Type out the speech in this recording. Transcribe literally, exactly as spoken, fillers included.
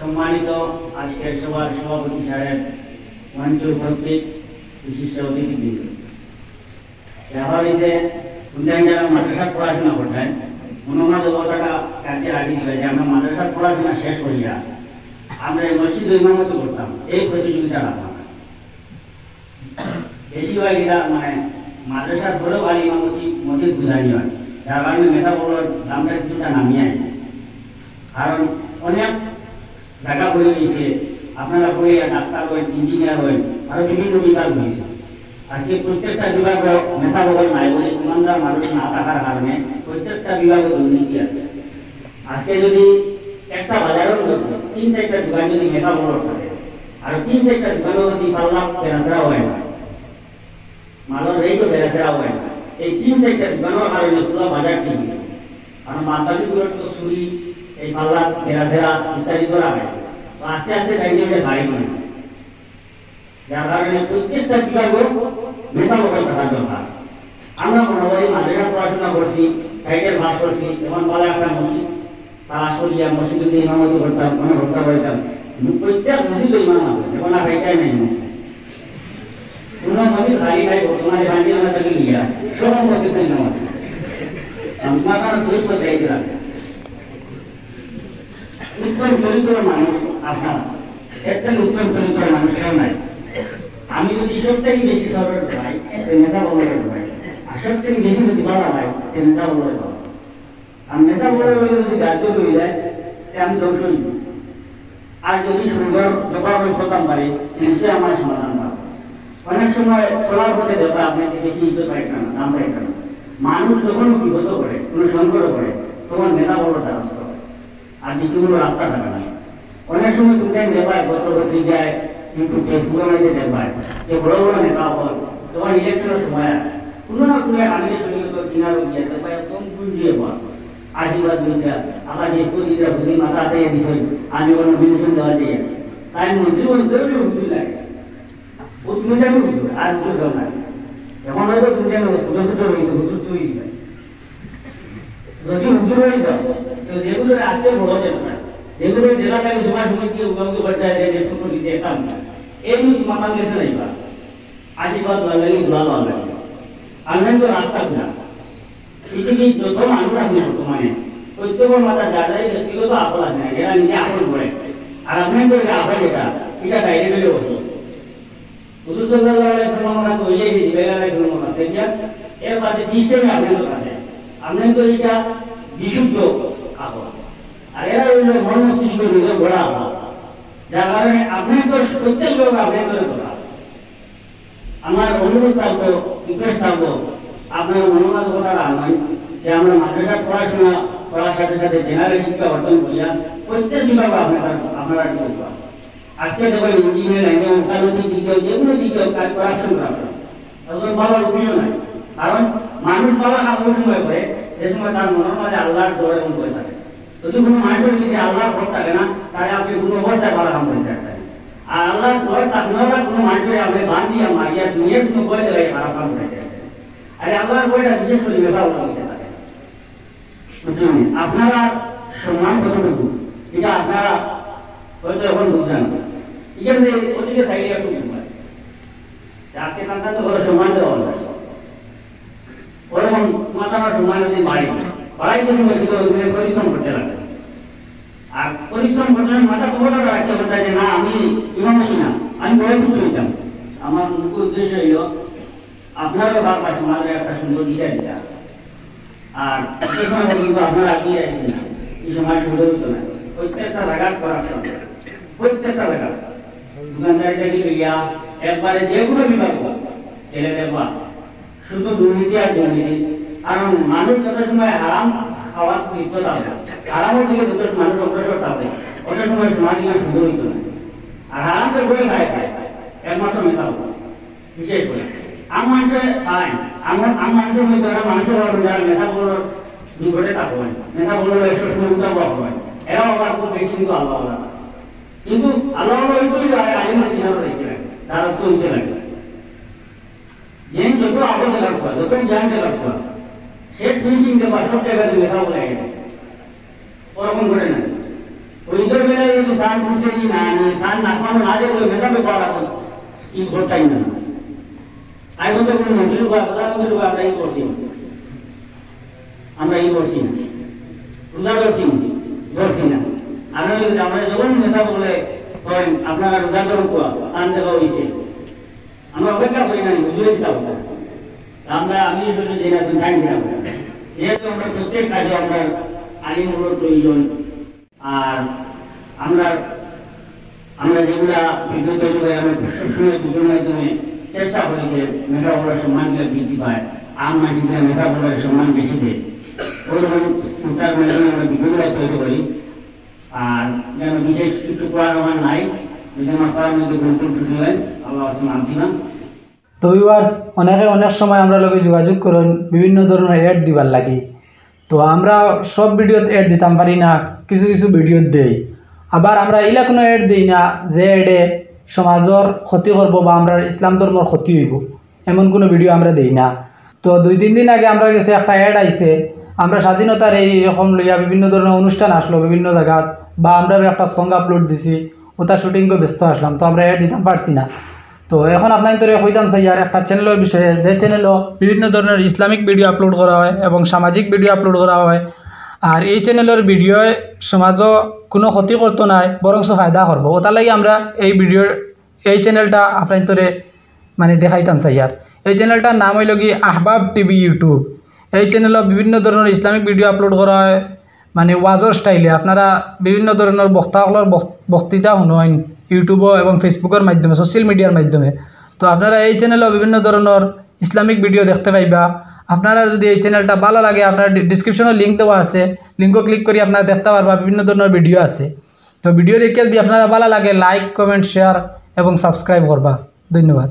সম্মানিত আজকের সভার সভাপতি সাহেব, মঞ্চে উপস্থিত বিশিষ্ট অতিথিবৃন্দ, দেখা হয়েছে, তোমরা যারা মাদ্রাসাত পড়াশোনা করতায়, মনোমাঝে কথাটা কাছে রাখি দিবা যে আমরা মাদ্রাসাত পড়াশোনা শেষ করিয়া আমরা এই মসজিদো ইমামতি করতাম, এই প্রতিযোগিতা রাখলাম। বেশিরভাগ এটা মানে মাদ্রাসার পরেও খালি ইমামতি মসজিদ বুঝানি হয়, যার কারণে মেসাব অকলর দামটা কিছুটা নামিয়া আইছে। কারণ অনেক জাগা পড়ি গেছে, আপনারা পড়িয়া ডাক্তার অইন, ইঞ্জিনিয়ার অইন, আরো বিভিন্ন বিভাগ অইছে। আজকে প্রত্যেকটা বিভাগো মেসাব অকল নাই বলে ইমানদার মানুষ না থাকার কারণে প্রত্যেকটা বিভাগো দুর্নীতি আছে। আজকে যদি একটা বাজারর মধ্যে তিন চাইরটা দোকান যদি মেসাব অকলর থাকে, আর তিন চাইরটা দোকানো যদি পাল্লা বেড়াছেড়া হয় না, মালর রেটও বেড়াছেড়া হয় না, এই তিন চাইরটা দোকানর কারণে পুরা বাজার ঠিক অইবো। কারণ বাদবাকিগুলোর তো চুরি, এই পাল্লা বেড়াছেড়া ইত্যাদি করা হয়। তো আস্তে আস্তে তাই নিয়ে সারি হয়। যার কারণে প্রত্যেকটা বিভাগও মেসাব অকল থাকার দরকার। আমরা মনে করি মাদ্রাসা পড়াশোনা করছি, টাইটেল পাস করছি, এখন ভালো একটা মসজিদ তালাশ করিয়া মসজিদে ইমামতি করতাম, কোনো হত্যা করতাম। প্রত্যেক মসজিদে ইমাম আছে, এখন আর এটাই নাই মসজিদ। কোনো মসজিদ খালি নাই, বর্তমানে ভাঙিয়ে আমরা তাকে নিয়ে সব মসজিদে ইমাম আছে। আমরা তারা সুযোগ করে চাইতে লাগে। উত্তম চরিত্র মানুষ আপনারা, এর থেকে উত্তম চরিত্র মানুষ কেউ নাই। আমি যদি সব থেকে বেশি সরল হয়, তে মেসাব অকলরে হয়। আর সব থেকে বেশি যদি ভালো হয়, তে মেসাব অকলরে হয়। আর মেসাব অকলরে যদি গাদ্য হয়ে যায়, তে আমি ধ্বংস হয়ে যাই। আর যদি সুন্দর ব্যবহার করে চলতাম পারি, নিশ্চয়ই আমার সমাধান পাবো। অনেক সময় চলার পথে দেখবা আপনি যে বেশি ইজ্জত পাইতেন না, দাম পাইতেন না। মানুষ যখন বিপদ করে, কোনো সংকট করে, তখন মেসাব অকলর দ্বারস্থ হয়। আর দ্বিতীয় কোনো রাস্তা থাকে না। অনেক সময় তুমি দেখবা, পত্র পত্রিকায়, কিন্তু Facebook-এর মধ্যে দেখবা, যে বড় বড় নেতা অকল, যখন ইলেকশনের সময় হয়, কোনো না কোনো এক আমিরের সঙ্গে তো ডিনারও গিয়া দেখবা, একদম গুল দিয়ে বল। আশীর্বাদ দিতে, আবার যে স্কুল দিতে হুজুর মাথা আটে দিছে, আমি কোনো বিভূষণ দেওয়া দিয়ে। তাই মন্ত্রী মন্ত্রী হুজুর লাগে। ও তুমি জানো হুজুর, আর হুজুর দেওয়া লাগে। এখন হয়তো তুমি জানো, ছোট ছোট রয়েছে, হুজুর তুই দিবে। যদি হুজুর হয়ে যাও, তো যেগুলো আজকে বড় যেত না, যেগুলো জেলা লাগে সবার সময় গিয়ে উগাউকে বাড়তে যায়, যে ছোট দিকে কাম না। এই মাথা গেছে নাই বা। আশীর্বাদ ভালো লাগে, দোয়া ভালো লাগে। আর নাই তো রাস্তা খোলা। পৃথিবীর যত মানুষ আছে বর্তমানে, প্রত্যেকের মাথা যার যার ব্যক্তিগত আপদ আছে না, এরা নিজে আপদ করে। আর আপনি তো এটা আপদ এটা, এটা বাইরে বেরিয়ে বসলো। হুজুর সাল্লাল্লাহু আলাইহি ওয়াসাল্লাম ওনার কাছে ওই যে জিবরাইল আলাইহিস সালাম ওনার কাছে গিয়া, এর বাদে সিস্টেমে আপনার কাছে। আপনি তো এটা বিশুদ্ধ আপদ। আর এরা হইল মন মস্তিষ্ক নিজের গড়া আপদ। যার কারণে আপনি তো প্রত্যেক লোক আপনি করে তোলা। আমার অনুরোধ থাকবো, রিকোয়েস্ট থাকবো, আপনারা মনোমাঝে কথা রাখবেন যে আমরা মাদ্রাসার পড়াশোনা করার সাথে সাথে জেনারেল শিক্ষা অর্জন করিয়া প্রত্যেক বিভাগে আপনারা, আপনারা কি করবা। আজকে দেখবেন ইঞ্জিনিয়ার লাইনে, ওকালতি দিকে, যে কোনো দিকে কাজ করার সঙ্গে রাখবেন। এখন বাবার অভিযোগ নাই, কারণ মানুষ বাবা না ওই সময় করে, যে সময় তার মনের মাঝে আল্লাহর ডর এবং ভয় থাকে। যদি কোনো মানুষের যদি আল্লাহর ভয় থাকে না, তাহলে আপনি কোনো অবস্থায় ভালো কাম করতে পারবেন না। আর আল্লাহর ভয় থাকলে ওরা কোনো মানুষের আপনি বান্ধিয়া মারিয়া দুনিয়ার কোনো ভয় দেবে খারাপ কাম করতে পারবেন না। আরে আল্লাহর ভয়টা বিশেষ করে মেসাব অকলর মধ্যে থাকে। বুঝলেন? আপনারা সম্মান কতটুকু, এটা আপনারা হয়তো এখন বুঝলেন না। এখানে ওদিকে সাইডে একটু ঘুমায়। আজকে তার তো বড় সম্মান দেওয়া হলো। ওরকম মাথা আমার সম্মান যদি বাড়ি, বাড়াই যদি মসজিদে ওই জন্য পরিশ্রম করতে লাগে। আর পরিশ্রম করতে লাগে, মাথা কখনো রাখতে পারতে যে না, আমি ইমামতি না, আমি বড় কিছু হইতাম। আমার মুখ্য উদ্দেশ্য হইল আপনারও বারবার সমাজে একটা সুন্দর দিশা দিতা। আর যে সময় পর্যন্ত আপনারা এগিয়ে আসেন না, এই সমাজ সুন্দর হইতো না। প্রত্যেকটা জায়গার করাপশন, প্রত্যেকটা জায়গা দোকানদারি থেকে লইয়া একবারে যে কোনো বিভাগ হোক, গেলে দেখবা শুধু দুর্নীতি আর দুর্নীতি। কারণ মানুষ যত সময় হারাম খাওয়ার লিপ্ত থাকবে, হারামের দিকে যত মানুষ অগ্রসর থাকবে, অত সময় সমাজ ইমান সুন্দর হইতো না। আর হারাম তো বই খায় খায়, একমাত্র মেসাব অকল। বিশেষ করে আম মানুষে খায়, আমার আম মানুষের মধ্যে ওরা মানুষের বড় যারা মেসাব অকলর নিকটে থাকবে, মেসাব অকলর একশো সময় উঠা বড় হয়, এরাও আবার খুব বেশি কিন্তু আল্লাহ আল্লাহ। কিন্তু আল্লাহ আল্লাহ হইতেই যায়, আলিমের কিনারা দেখতে লাগে, দ্বারস্থ হইতে লাগে। জ্ঞান যত আগে দেখার পর, যত জ্ঞান দেখার পর, শেষ ফিনিশিং দেবার সব জায়গাতে মেসাব অকল লাগে। ওরকম করে না। ওই ধর্মে যদি সান খুশি না আনি, সান না খাওয়ানো না দেখলে মেজাবে পাওয়া লাগবে। কি করতাই না। আই বলতে কোনো মন্ত্রীর উপর, প্রধানমন্ত্রীর উপর আমরা ই করছি। আমরা ই করছি না। রোজা ধরছি না। ধরছি না। আমরা যদি, আমরা যখন মেসা বলে, করেন, আপনারা রোজা ধরুন কোয়া, সান দেখা হইছে। আমরা অপেক্ষা করি না, হুজুরে কিতাব। আমরা, আমি যদি জেনে আসুন, টাইম দিলাম। যেহেতু আমরা প্রত্যেক কাজে আমরা আলিম হলো প্রয়োজন। আর আমরা, আমরা যেগুলা ভিডিও তৈরি করি, আমরা সবসময় ভিডিওর মাধ্যমে চেষ্টা করি যে মেসা বলার সম্মানগুলো বৃদ্ধি পায়, আম মানসিকরা মেসা বলার সম্মান বেশি দেয়। ওইরকম চিন্তার মাধ্যমে আমরা ভিডিওগুলো তৈরি করি। আর যেন বিশেষ কিছু করার আমার নাই, যদি আমার করার মধ্যে ভুল ত্রুটি হয়, আল্লাহ আসে মাফ দিলাম। তো ভিউয়ার্স, অনেকে অনেক সময় আমরা লগে যোগাযোগ করেন বিভিন্ন ধরনের অ্যাড দিবার লাগি। তো আমরা সব ভিডিওত অ্যাড দিতাম পারি না, কিছু কিছু ভিডিওত দেই। আবার আমরা ইলা কোনো অ্যাড দেই না যে অ্যাডে সমাজর ক্ষতি করব বা আমরার ইসলাম ধর্মর ক্ষতি হইব, এমন কোনো ভিডিও আমরা দেই না। তো দুই তিন দিন আগে আমরার গেছে একটা অ্যাড আইছে, আমরা স্বাধীনতার এই রকম লইয়া বিভিন্ন ধরনের অনুষ্ঠান আসলো বিভিন্ন জায়গাত, বা আমরারও একটা সং আপলোড দিছি, ওটা শুটিংও ব্যস্ত আসলাম, তো আমরা অ্যাড দিতাম পারছি না। তো এখন আপনাইন্তরে কইতাম চাইয়ার একটা চ্যানেলর বিষয়ে, যে চ্যানেলও বিভিন্ন ধরনের ইসলামিক ভিডিও আপলোড করা হয় এবং সামাজিক ভিডিও আপলোড করা হয়। আর এই চ্যানেলর ভিডিওয় সমাজও কোনো ক্ষতি করতো নায়, বরঞ্চ ফায়দা করবো। ওটার লাগি আমরা এই ভিডিওর, এই চ্যানেলটা আপনাইন্তরে মানে দেখাইতাম চাইয়ার। এই চ্যানেলটার নাম হইল কি আহবাব টিভি ইউটিউব। এই চ্যানেলও বিভিন্ন ধরনের ইসলামিক ভিডিও আপলোড করা হয়, মানে ওয়াজর স্টাইলে। আপনারা বিভিন্ন ধরনের বক্তা সকলর বক-, বক্তৃতা শুনইন ইউটিউবও এবং ফেসবুকর মাধ্যমে, সোশ্যাল মিডিয়ার মাধ্যমে। তো আপনারা এই চ্যানেলও বিভিন্ন ধরনের ইসলামিক ভিডিও দেখতে পাইবা। আপনারা যদি এই চ্যানেলটা ভালো লাগে, আপনার ডি-, ডিসক্রিপশনে লিংক দেওয়া আছে, লিংকও ক্লিক করি আপনারা দেখতে পারবা, বিভিন্ন ধরনের ভিডিও আছে। তো ভিডিও দেখে যদি আপনারা ভালো লাগে, লাইক, কমেন্ট, শেয়ার এবং সাবস্ক্রাইব করবা। ধন্যবাদ।